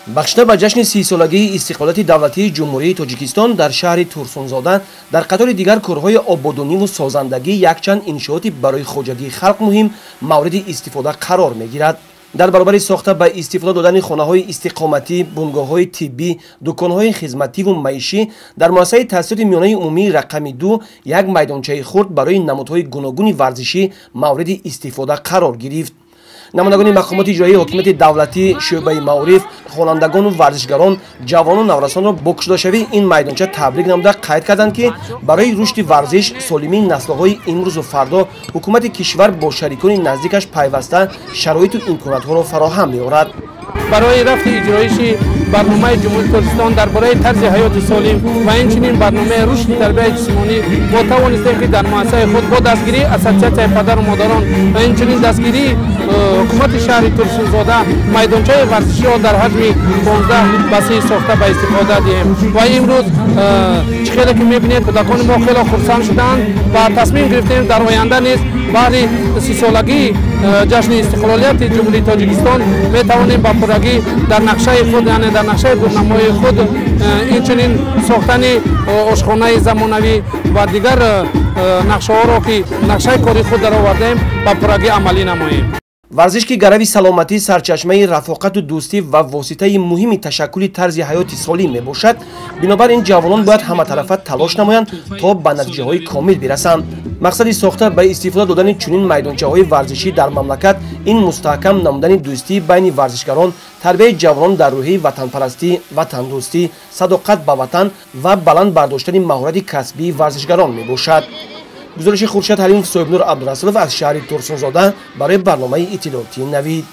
Бахшида ба ҷашни 30-солагии истиқлолияти давлатии Ҷумҳурии Тоҷикистон дар шаҳри Турсунзода дар қатори дигар корҳои ободониву созандагӣ якчанд иншооти барои хоҷагии халқ муҳим мавриди истифода қарор мегирад. Дар баробари сохта ба истифода додани хонаҳои истиқоматӣ, бунгоҳҳои тиббӣ, дуконҳои хизмативу маишӣ, дар муассисаи таҳсилоти миёнаи умумии рақами 2 як майдончаи хурд барои намудҳои гуногуни варзишӣ мавриди истифода қарор гирифт. Намояндагони мақомоти иҷроияи ҳокимияти давлатӣ, шӯъбаи маориф, хонандагону варзишгарон, ҷавону наврасонро бо кушодашавии ин майдонча табрик намуда қайд карданд, ки барои рушди варзиш, солимии наслҳои имрӯзу фардо ҳукумати кишвар бо шарикони наздикаш пайваста шароиту имкониятҳоро фароҳам меорад. Барои рафти иҷроиши барномаи Ҷумҳурии Тоҷикистон дар бораи тарзи ҳаёти солим ва инчунин барномаи рушди тарбияи ҷисмонӣ мо тавонистем, ки дар муассисаи худ бо дастгирии Ассотсиатсияи падару модарон ва инчунин дастгирии ҳукумати шаҳри Турсунзода майдончаи варзиширо дар ҳаҷми 15 ба 30 сохта ба истифода диҳем. Ва имрӯз чӣ хеле ки мебинед, кӯдакони мо хеле хурсанд шуданд ва тасмим гирифтем, дар оянда низ баъди 30-солагии ҷашни истиқлолияти Ҷумҳурии Тоҷикистон метавонем ба пуррагӣ дар нақшаи худ, яъне дар нақшаи дурнамои худ, инчунин сохтани ошхонаи замонавӣ ва дигар нақшаҳоро, ки нақшаи кори худ даровардаем, ба пуррагӣ амалӣ намоем. Варзиш, ки гарави саломатӣ, сарчашмаи рафоқату дӯстӣ ва воситаи муҳими ташаккули тарзи ҳаёти солим мебошад, бинобар ин ҷавонон бояд ҳаматарафа талош намоянд, то ба натиҷаҳои комил бирасанд. Мақсади сохта ба истифода додани чунин майдончаҳои варзишӣ дар мамлакат ин мустаҳкам намудани дӯстӣ байни варзишгарон, тарбияи ҷавонон дар рӯҳияи ватанпарастӣ, ватандӯстӣ, садоқат ба ватан ва баланд бардоштани маҳорати касбии варзишгарон мебошад. Гузориши Хуршед Ҳалимов, Соҳибнур Абдурасулов аз шаҳри Турсунзода барои барномаи иттилоотии «Навид».